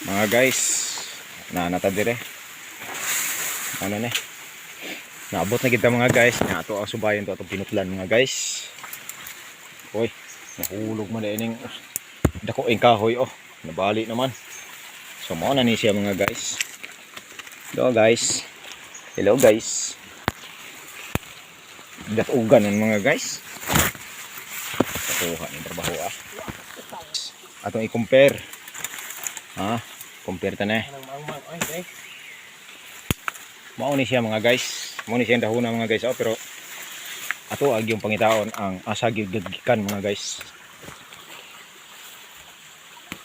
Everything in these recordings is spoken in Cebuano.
Mga guys, naa na ta dire. Ano ne? Naabot na kita, mga guys. Na ato ang subayon to atong pinutlan, mga guys. Hoy, nahulog man ining dako ing kahoy, oh. Nabali naman. So mao na ni siya, mga guys. Hello, guys. Hello, guys. Datugan nun, mga guys. Kuha ni trabaho ah. Atong i-compare. Ha? Compare ta na eh. Anang maangmang ay day. Mao ni siya, mga guys. Mao ni siya ang dahuna, mga guys. Oh, pero ato ag yung pangitaon ang asa gyud gikan, mga guys.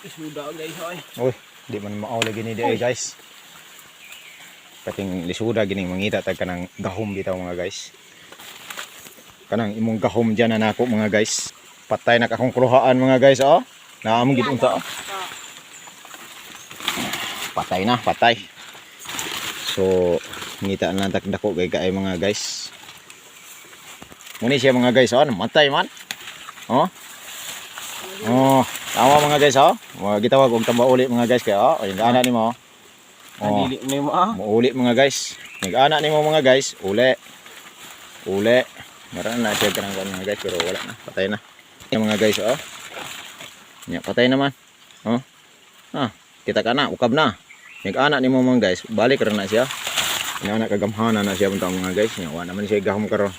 Isuda guys ay. Uy, di man mao lagi ni di ay, guys. Pating lisuda gining mangita tag kanang gahom bitaw, mga guys. Kanang imong gahom diyan na nako, mga guys. Patay na akong kuluhaan, mga guys, oh. Naamong gid unta, oh. Patay na, patay. So, ngita na lang tag dako kay kaay, mga guys. Muni siya, mga guys, oh, namatay man. Oh. Oh, tama, mga guys, oh. Mga gitawag og tamba uli, mga guys, kay oh, ay ana nimo. Oh. Dili ni mo ah. Muuli, mga guys. Nag-ana nimo, mga guys, uli. Uli. Meron na siya kanang kuan, mga guys, pero wala na, patay na. Yan, mga guys, oh. Nya patay naman. Oh. Ah, kita ka na, ukab na. Nag-ana nimo, mga guys, balik ra na siya. Nya na kagamhana na siya unta, mga guys. Nya wa naman siya gahom karon.